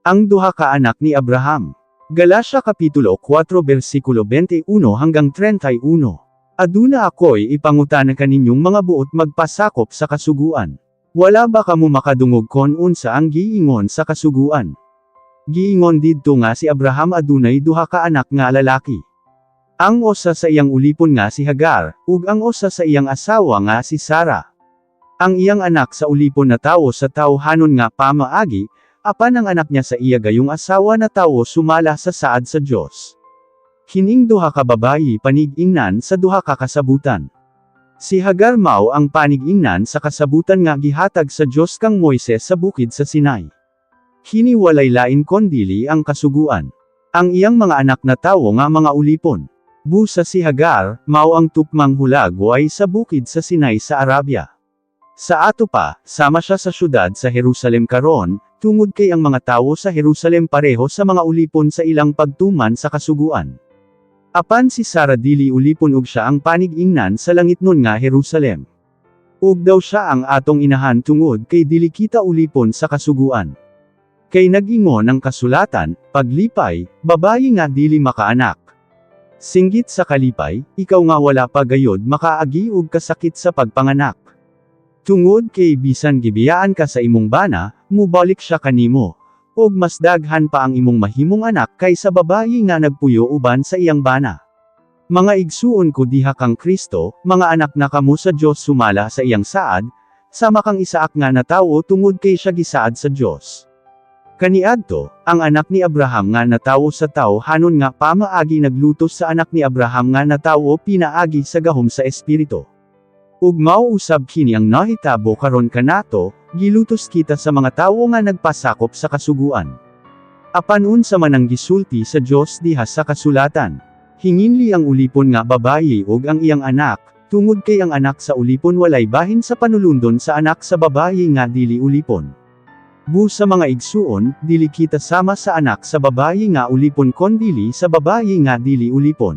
Ang duha ka anak ni Abraham. Galacia Kapitulo 4 versikulo 21 hanggang 31. Aduna ako'y ipangutana kaninyong mga buot magpasakop sa kasuguan. Wala ba kamo makadungog kon unsa ang giingon sa kasuguan? Giingon didto nga si Abraham adunay duha ka anak nga lalaki. Ang usa sa iyang ulipon nga si Hagar, ug ang usa sa iyang asawa nga si Sara. Ang iyang anak sa ulipon natawo sa tawhanon nga pamaagi, apan ang anak niya sa iya gayong asawa natawo sumala sa saad sa Dios. Kining duha ka babayi panig-ingnan sa duha ka kasabutan. Si Hagar mao ang panig-ingnan sa kasabutan nga gihatag sa Dios kang Moises sa bukid sa Sinai. Kini walay lain kondili ang kasuguan. Ang iyang mga anak natawo nga mga ulipon. Busa si Hagar, mao ang tukmang hulagway sa bukid sa Sinai sa Arabia. Sa ato pa, sama siya sa syudad sa Jerusalem karon, tungod kay ang mga tawo sa Jerusalem pareho sa mga ulipon sa ilang pagtuman sa kasuguan. Apan si Sara dili ulipon ug siya ang panig-ingnan sa langitnon nga Jerusalem. Ug daw siya ang atong inahan tungod kay dili kita ulipon sa kasuguan. Kay nag-ingon ang kasulatan, "Paglipay, babayi nga dili makaanak. Singgit sa kalipay, ikaw nga wala pa gayod makaagi og kasakit sa pagpanganak. Tungod kay bisan gibiyaan ka sa imong bana, mubalik siya kanimo. Ug mas daghan pa ang imong mahimong anak kaysa babayi nga nagpuyo uban sa iyang bana." Mga igsuon ko diha kang Kristo, mga anak na kamo sa Dios sumala sa iyang saad, sama kang Isaac nga natawo tungod kay siya gisaad sa Dios. Kaniadto, ang anak ni Abraham nga natawo sa tawhanon nga pamaagi naglutos sa anak ni Abraham nga natawo pinaagi sa gahom sa Espiritu. Ug mao usab kini ang nahitabo karon kanato, gilutos kita sa mga tawo nga nagpasakop sa kasuguan. Apan unsa man ang gisulti sa Dios diha sa kasulatan? "Hinginli ang ulipon nga babayi ug ang iyang anak, tungod kay ang anak sa ulipon walay bahin sa panulundon sa anak sa babayi nga dili ulipon." Busa, mga igsuon, dili kita sama sa anak sa babayi nga ulipon kondili sa babayi nga dili ulipon.